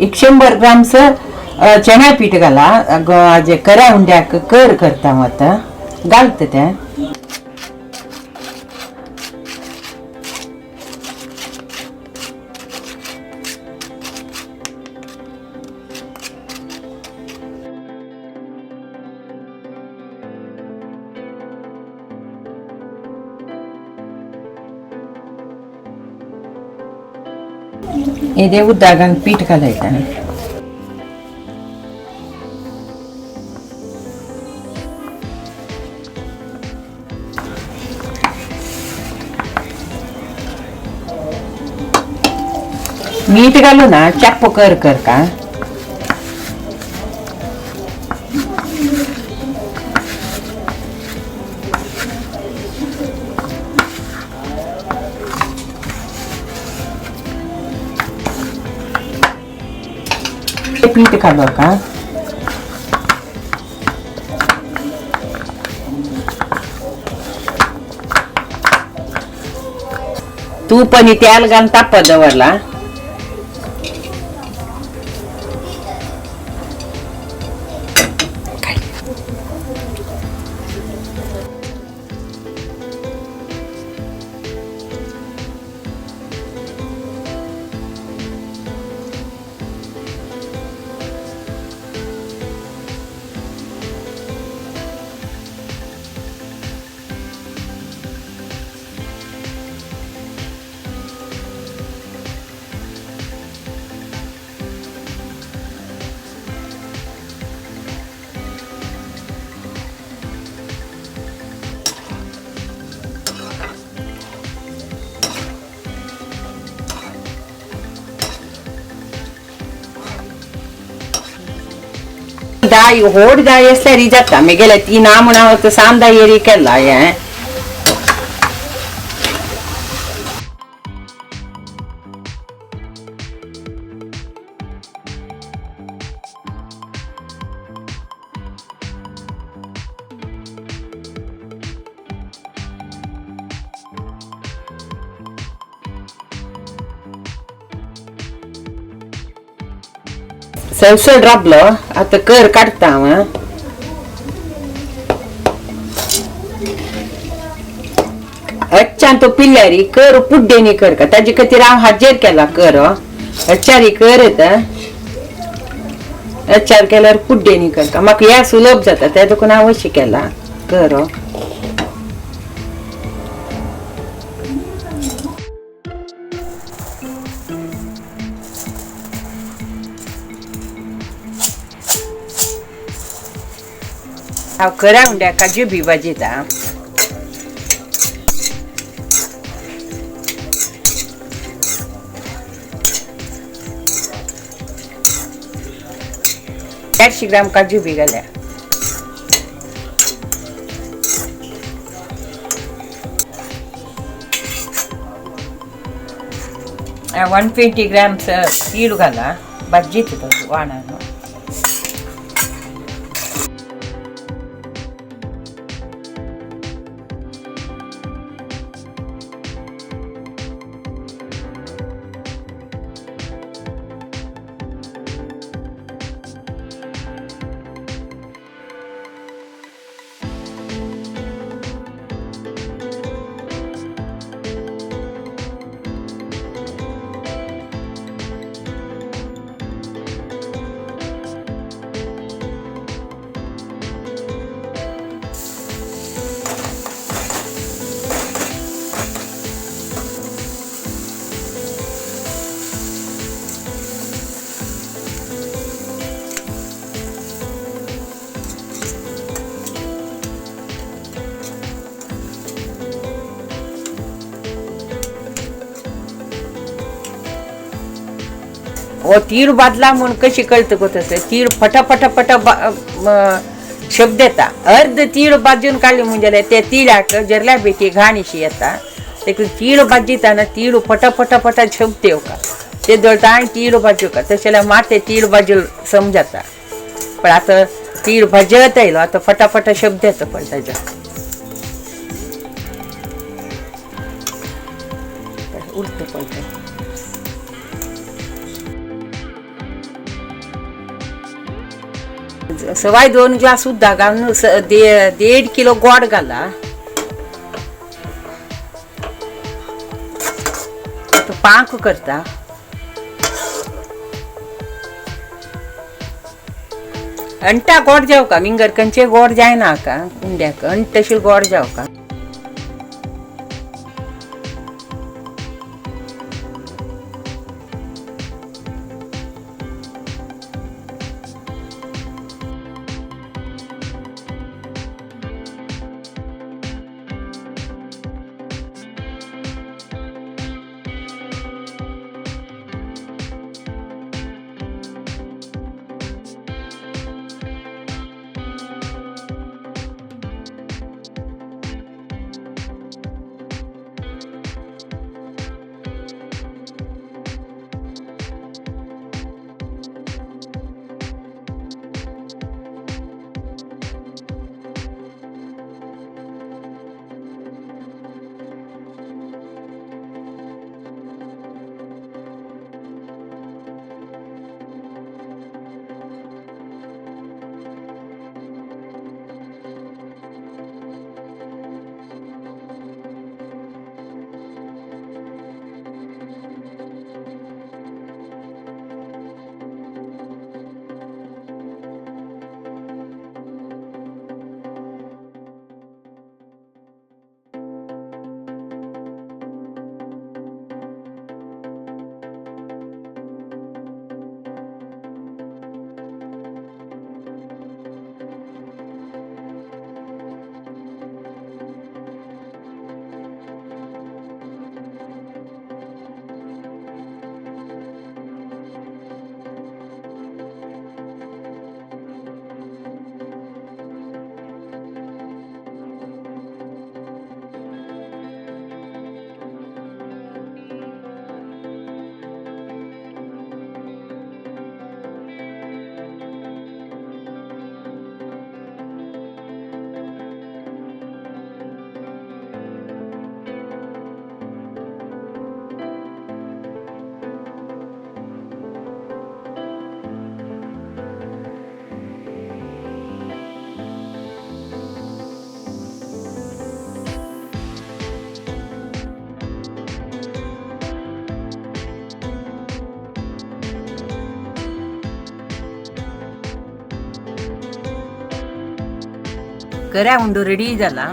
एक 100 ग्राम्स चण्या पीठ घाला जे कऱ्या उंड्याक कर करता हांव आतां घालता तें. येदे उदक घालून पीठ घालायता. मीठ घालू ना चाप्पो कर कर का. पीठ घालू का. तूप आणि तेल घालून तापत दवरला. दाय होड दाय असल्यार जाता मेगेले ती ना म्हण हांव साम दायेरी केला हें. सळसळ राबलो आता कर काडटा हांव. अच्छान तो पिल्ल्यारी कर पुड्डेनी कर का ताजे खातीर हांव हाजेर केला कर. अच्छारी कर येता अच्छार केल्यार पुड्डेनी करता म्हाका ह्या सुलभ जाता त्या देखून हांव अशें केला कर. हांव करा उंड्या काजू बी भाजयता. 400 ग्राम काजू बी घाल्या. 120 ग्राम्स तीळ घाला भाजीत वाणान. हो तीळ बादला म्हूण कशी कळत गो तसं तीळ फटाफटा फटा शब्द येता. अर्ध तीळ बाजून काडली म्हणजे ते तिळाक जरल्या बेटी घाण अशी येता. देखून तीळ भाजयताना तीळ फटाफटा फटा शब्द येवका ते दळटा आनी तीळ भाजूका तशें जाल्यार मात ते तीळ भाजू समजाता. पण आतां तीळ भाजत आयलो आतां फटाफटा शब्द येता पण ताज्या उरता पण. 2.25 ग्लास उदक घालून 1.5 किलो गोड घाला. आतां पाक करता. अंटा गोड जावका विंगर कंचे गोड जायना का उंड्याक अंट तशी गोड जावका. कऱ्या उंडो रेडी जाला.